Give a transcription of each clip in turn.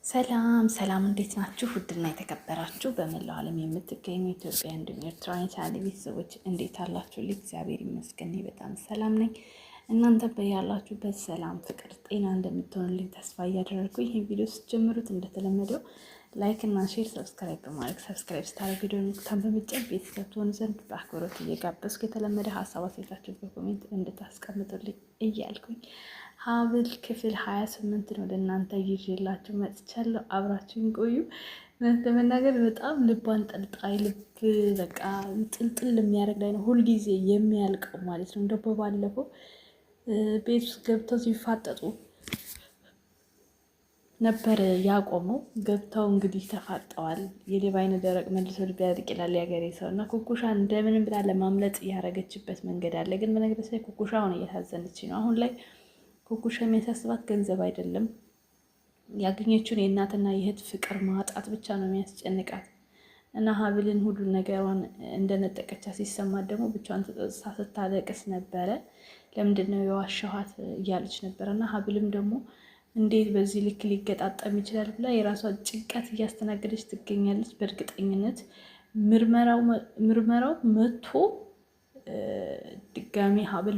ሰላም ሰላም፣ እንዴት ናችሁ? ውድና የተከበራችሁ በመላው ዓለም የምትገኙ ኢትዮጵያ እንዲሁም ኤርትራውያን ቻናል ቤተሰቦች እንዴት አላችሁ? እግዚአብሔር ይመስገን በጣም ሰላም ነኝ። እናንተ በያላችሁበት ሰላም፣ ፍቅር፣ ጤና እንደምትሆኑልኝ ተስፋ እያደረግኩ ይህን ቪዲዮ ስትጀምሩት እንደተለመደው like እና share፣ subscribe በማድረግ subscribe ስታደርጉ የደወል ምልክቱን በመጫን ቤተሰብ ትሆኑ ዘንድ በአክብሮት እየጋበዝኩ የተለመደ ሀሳብ አስተያየታችሁን በ comment እንድታስቀምጡልኝ እያልኩኝ ሀብል ክፍል 28ን ወደ እናንተ ይዤላችሁ መጥቻለሁ። አብራችሁን ቆዩ። እውነት ለመናገር በጣም ልብ አንጠልጣይ ልብ በቃ ጥልጥል የሚያደርግ ላይ ነው ሁልጊዜ የሚያልቀው ማለት ነው። እንደው በባለፈው ቤት ውስጥ ገብተው ሲፋጠጡ ነበር ያቆመው። ገብተው እንግዲህ ተፋጠዋል። የሌባ ዓይን ደረቅ መልሶ ልብ ያድርቅ ይላል የሀገሬ ሰው እና ኩኩሻ እንደምንም ብላ ለማምለጥ ያደረገችበት መንገድ አለ። ግን በነገራችን ላይ ኩኩሻ አሁን እየታዘነች ነው። አሁን ላይ ኩኩሻ የሚያሳስባት ገንዘብ አይደለም፣ ያገኘችውን የእናትና የእህት ፍቅር ማጣት ብቻ ነው የሚያስጨንቃት። እና ሀብልን ሁሉን ነገሯን እንደነጠቀቻት ሲሰማት ደግሞ ብቻዋን ተጸጽታ ስታለቅስ ነበረ። ለምንድን ነው የዋሸኋት እያለች ነበረ። እና ሀብልም ደግሞ እንዴት በዚህ ልክ ሊገጣጠም ይችላል ብላ የራሷ ጭንቀት እያስተናገደች ትገኛለች። በእርግጠኝነት ምርመራው መቶ ድጋሚ ሀብል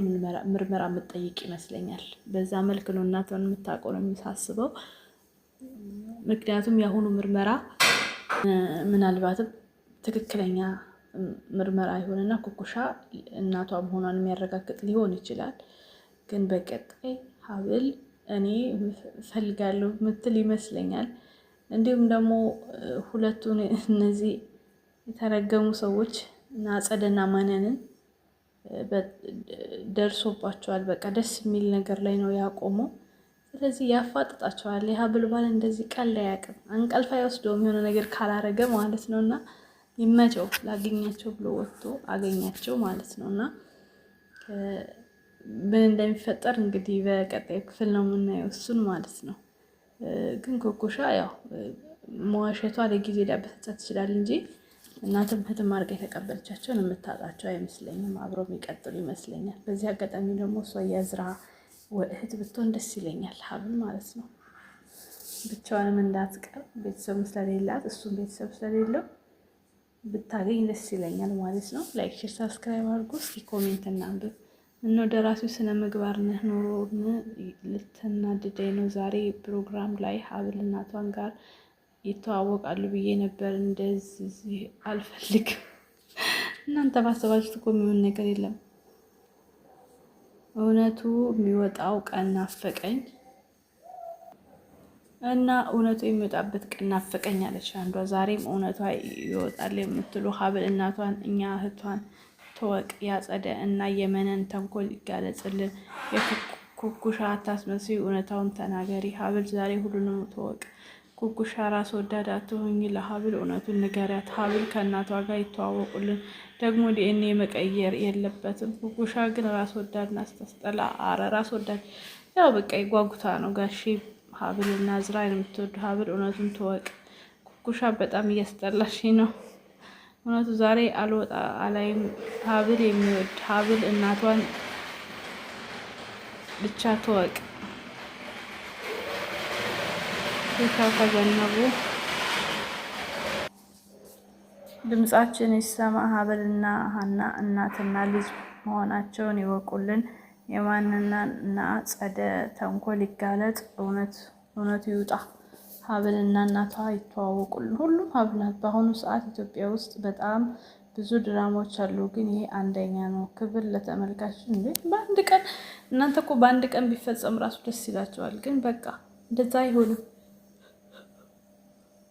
ምርመራ የምጠይቅ ይመስለኛል። በዛ መልክ ነው እናቷን የምታውቀው ነው የሚሳስበው። ምክንያቱም የአሁኑ ምርመራ ምናልባትም ትክክለኛ ምርመራ ይሆንና ኩኩሻ እናቷ መሆኗን የሚያረጋግጥ ሊሆን ይችላል። ግን በቀጣይ ሀብል እኔ ፈልጋለሁ ምትል ይመስለኛል። እንዲሁም ደግሞ ሁለቱን እነዚህ የተረገሙ ሰዎች አጸደና መነንን ደርሶባቸዋል። በቃ ደስ የሚል ነገር ላይ ነው ያቆመው። ስለዚህ ያፋጥጣቸዋል። የሀብል ባል እንደዚህ ቀልድ አያውቅም። አንቀልፍ አይወስደውም የሆነ ነገር ካላረገ ማለት ነው። እና ይመቸው ላገኛቸው ብሎ ወጥቶ አገኛቸው ማለት ነው። እና ምን እንደሚፈጠር እንግዲህ በቀጣዩ ክፍል ነው የምናየው እሱን ማለት ነው። ግን ኮኮሻ ያው መዋሸቷ ለጊዜ ሊያበሳጫት ይችላል እንጂ እናትም እህትም አድርጋ የተቀበለቻቸውን የምታጣቸው አይመስለኝም። አብረው የሚቀጥሉ ይመስለኛል። በዚህ አጋጣሚ ደግሞ እሷ የዝራ እህት ብትሆን ደስ ይለኛል። ሀብል ማለት ነው። ብቻዋንም እንዳትቀር ቤተሰብ ስለሌላት እሱም ቤተሰብ ስለሌለው ብታገኝ ደስ ይለኛል ማለት ነው። like፣ share፣ subscribe አድርጎ እስኪ comment እናንብብ። ምነው ደራሲው ስነ ምግባር ነህ ኖሮን ልትናድደኝ ነው። ዛሬ ፕሮግራም ላይ ሀብል እናቷን ጋር ይተዋወቃሉ ብዬ ነበር። እንደዚህ አልፈልግም። እናንተ ባሰባችሁት እኮ የሚሆን ነገር የለም። እውነቱ የሚወጣው ቀን ናፈቀኝ እና እውነቱ የሚወጣበት ቀን ናፈቀኝ አለች አንዷ። ዛሬም እውነቷ ይወጣል የምትሉ ሀብል እናቷን እኛ እህቷን ተወቅ ያጸደ እና የመነን ተንኮል ይጋለጽልን። የኩኩሻ አታስመስይ፣ እውነታውን ተናገሪ። ሀብል ዛሬ ሁሉንም ተወቅ። ኩኩሻ ራስ ወዳድ አትሁኝ። ለሀብል እውነቱን ንገሪያት። ሀብል ከእናቷ ጋር ይተዋወቁልን። ደግሞ ዲኤንኤ መቀየር የለበትም። ኩኩሻ ግን ራስ ወዳድ ናስታስጠላ። አረ ራስ ወዳድ ያው በቃ ይጓጉታ ነው ጋሼ። ሀብል እና ዝራ የምትወዱ ሀብል እውነቱን ትወቅ። ኩኩሻ በጣም እያስጠላሽ ነው። እውነቱ ዛሬ አልወጣ አላይም። ሀብል የሚወድ ሀብል እናቷን ብቻ ትወቅ። ከዘነቡ ድምጻችን ይሰማ። ሀብልና ሀና እናትና ልጅ መሆናቸውን ይወቁልን። የማንና እና ጸደ ተንኮል ይጋለጥ፣ እውነቱ ይውጣ። ሀብልና እናቷ ይተዋወቁልን። ሁሉም ሀብላት በአሁኑ ሰዓት ኢትዮጵያ ውስጥ በጣም ብዙ ድራማዎች አሉ፣ ግን ይሄ አንደኛ ነው። ክብር ለተመልካች። እንዴ በአንድ ቀን እናንተ እኮ በአንድ ቀን ቢፈጸም ራሱ ደስ ይላቸዋል። ግን በቃ እንደዛ አይሆንም።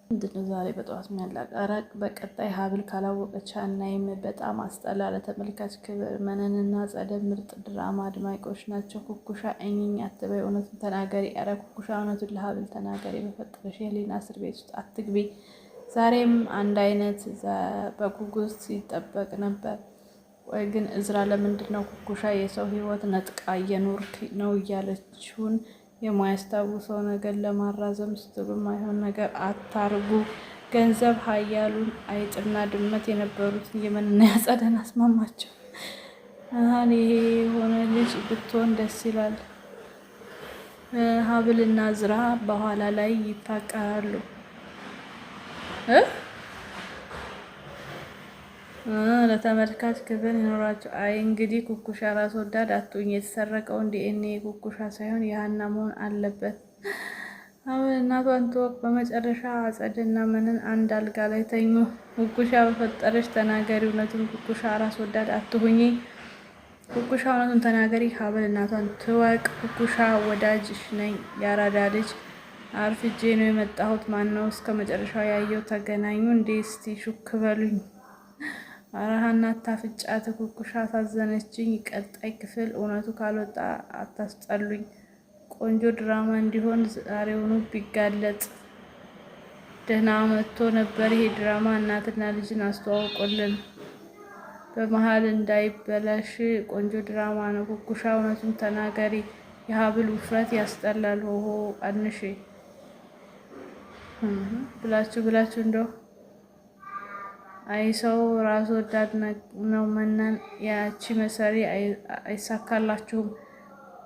ምንድነው ዛሬ በጠዋት የሚያላቀረቅ? በቀጣይ ሀብል ካላወቀች አናይም። በጣም አስጠላ። ለተመልካች ክብር። መነንና ጸደ ምርጥ ድራማ አድማቂዎች ናቸው። ኩኩሻ እኝኝ አትበይ፣ እውነቱን ተናገሪ። ኧረ ኩኩሻ እውነቱን ለሀብል ተናገሪ። በፈጠረሽ የህሊና እስር ቤት ውስጥ አትግቢ። ዛሬም አንድ አይነት በጉጉት ሲጠበቅ ነበር። ቆይ ግን እዝራ ለምንድን ነው ኩኩሻ የሰው ህይወት ነጥቃ እየኖርክ ነው እያለችውን የማያስታውሰው ነገር ለማራዘም ስትሉ ማይሆን ነገር አታርጉ። ገንዘብ ሀያሉን አይጥና ድመት የነበሩትን የመንና ያጸደን አስማማቸው። አሁን ይሄ የሆነ ልጅ ብትሆን ደስ ይላል። ሀብልና ዝራ በኋላ ላይ ይፋቀራሉ። ለተመልካች ክብር ይኖራቸው። አይ እንግዲህ ኩኩሻ ራስ ወዳድ አትሁኝ። የተሰረቀውን ዲኤንኤ ኩኩሻ ሳይሆን የሀና መሆን አለበት። አሁን እናቷን ትወቅ። በመጨረሻ አጸድና ምንን አንድ አልጋ ላይ ተኙ። ኩኩሻ በፈጠረች ተናገሪ እውነቱን። ኩኩሻ ራስ ወዳድ አትሁኝ። ኩኩሻ እውነቱን ተናገሪ። ሀብል እናቷን ትወቅ። ኩኩሻ ወዳጅሽ ነኝ ያራዳ ልጅ አርፍጄ ነው የመጣሁት። ማን ነው እስከ መጨረሻው ያየው? ተገናኙ እንዴ? እስቲ ሹክ በሉኝ። አረሃና ታፍጫት ኩኩሻ አሳዘነችኝ። ቀጣይ ክፍል እውነቱ ካልወጣ አታስጠሉኝ። ቆንጆ ድራማ እንዲሆን ዛሬውኑ ቢጋለጥ ደህና መጥቶ ነበር። ይሄ ድራማ እናትና ልጅን አስተዋውቆልን በመሀል እንዳይበላሽ ቆንጆ ድራማ ነው። ኩኩሻ እውነቱን ተናገሪ። የሀብል ውፍረት ያስጠላል። ሆሆ ቀንሽ ብላችሁ ብላችሁ እንደው አይ ሰው ራስ ወዳድ ነው። መናን ያቺ መሰሪ አይሳካላችሁም።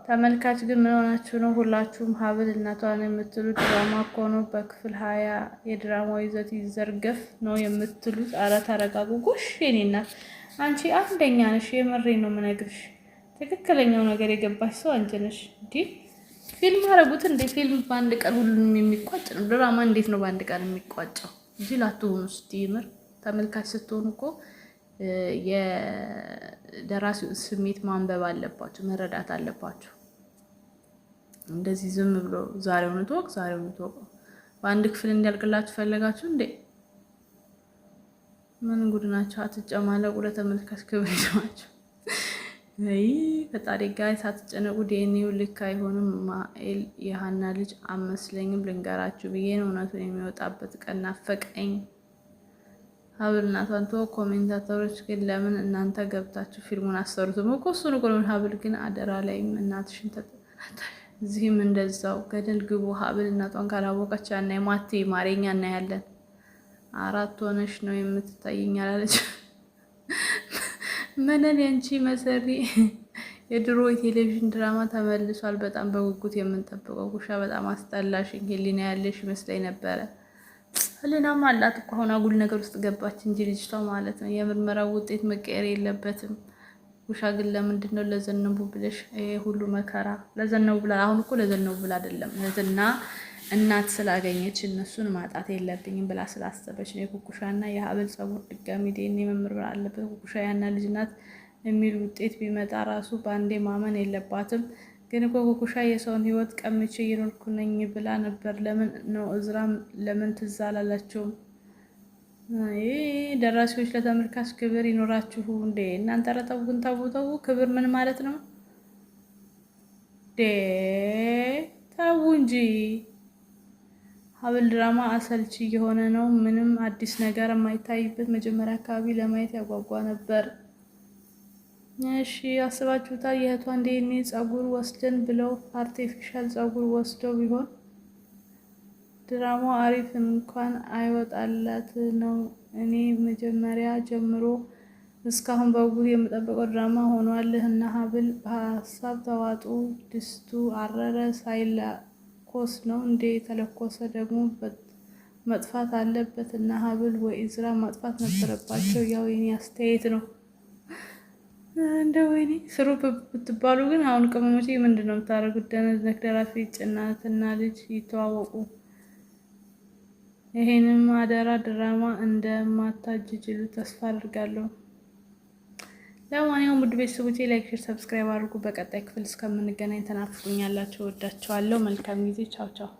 ተመልካች ግን ምን ሆናችሁ ነው? ሁላችሁም ሀብል እናቷን የምትሉት ድራማ እኮ ነው። በክፍል 20 የድራማው ይዘት ይዘርገፍ ነው የምትሉት። አረ ተረጋጉ። ጎሽ የኔ እናት አንቺ አንደኛ ነሽ። የምሬ ነው የምነግርሽ። ትክክለኛው ነገር የገባሽ ሰው አንቺ ነሽ። እንዲህ ፊልም አረጉት እንዴ? ፊልም በአንድ ቀን ሁሉንም የሚቋጭ ነው። ድራማ እንዴት ነው በአንድ ቀን የሚቋጨው? ጅል አትሁኑ እስቲ የምር ተመልካች ስትሆኑ እኮ የደራሲውን ስሜት ማንበብ አለባችሁ፣ መረዳት አለባችሁ። እንደዚህ ዝም ብሎ ዛሬውን ትወቅ ዛሬውን ትወቅ በአንድ ክፍል እንዲያልቅላችሁ ፈለጋችሁ እንዴ? ምን ጉድ ናቸው? አትጨማለቁ። ለተመልካች ክብር ይስማቸው። አይ ፈጣሪ ጋር ሳትጨነቁ ዲኤንኤው ልክ አይሆንም። ማኤል የሀና ልጅ አመስለኝም ልንገራችሁ ብዬ ነው። እውነቱን የሚወጣበት ቀን ናፈቀኝ። ሀብል እናቷን ተወው። commentator ኦች ግን ለምን እናንተ ገብታችሁ ፊልሙን አሰሩትም እኮ እሱን እኮ ነው። ሀብል ግን አደራ ላይም እናትሽን እዚህም እንደዛው ገደል ግቡ። ሀብል እናቷን ካላወቀች ያና ማቴ ማሬኛ እናያለን። አራት ሆነሽ ነው የምትታየኝ አላለች መነን ያንቺ መሰሪ የድሮ የቴሌቪዥን ድራማ ተመልሷል። በጣም በጉጉት የምንጠብቀው ጉሻ በጣም አስጠላሽኝ። ህሊና ያለሽ ይመስለኝ ነበረ። ህሊናም አላት እኮ አሁን አጉል ነገር ውስጥ ገባች እንጂ ልጅቷ ማለት ነው። የምርመራው ውጤት መቀየር የለበትም። ውሻ ግን ለምንድን ነው ለዘነቡ ብለሽ ይሄ ሁሉ መከራ? ለዘነቡ ብላ አሁን እኮ ለዘነቡ ብላ አይደለም እህትና እናት ስላገኘች እነሱን ማጣት የለብኝም ብላ ስላሰበች ነው። የኩኩሻና የሀብል ጸጉር ድጋሚ ዲኤንኤ መመርመር አለበት። ኩኩሻ ያና ልጅ ናት የሚል ውጤት ቢመጣ ራሱ በአንዴ ማመን የለባትም። ግን እኮ ኩኩሻ የሰውን ህይወት ቀምቼ እየኖርኩ ነኝ ብላ ነበር። ለምን ነው እዝራም ለምን ትዝ አላላቸውም? ደራሲዎች ለተመልካች ክብር ይኖራችሁ እንዴ እናንተ! ኧረ ተው ግን ተው ተው። ክብር ምን ማለት ነው? ዴ ተው እንጂ። ሀብል ድራማ አሰልቺ የሆነ ነው። ምንም አዲስ ነገር የማይታይበት መጀመሪያ አካባቢ ለማየት ያጓጓ ነበር። እሺ አስባችሁታል? የእህቷን ዲኤንኤ ጸጉር ወስደን ብለው artificial ጸጉር ወስደው ቢሆን ድራማው አሪፍ እንኳን አይወጣላት ነው። እኔ መጀመሪያ ጀምሮ እስካሁን በጉጉት የምጠብቀው ድራማ ሆኗል። እና ሀብል በሀሳብ ተዋጡ። ድስቱ አረረ ሳይለኮስ ነው እንዴ? የተለኮሰ ደግሞ መጥፋት አለበት። እና ሀብል ወይ እዝራ ማጥፋት ነበረባቸው። ያው የኔ አስተያየት ነው። እንደ ወይኔ ስሩ ብትባሉ ግን አሁን ቅመሞቼ ምንድን ነው የምታደርጉት? ደነዝ ደራሲ እናትና ልጅ ይተዋወቁ። ይሄንም አደራ ድራማ እንደማታጅጅሉ ተስፋ አድርጋለሁ። ለማንኛውም ውድ ቤተሰቦቼ like፣ share፣ subscribe አድርጉ። በቀጣይ ክፍል እስከምንገናኝ ተናፍቁኛላችሁ። ወዳችኋለሁ። መልካም ጊዜ። ቻው ቻው።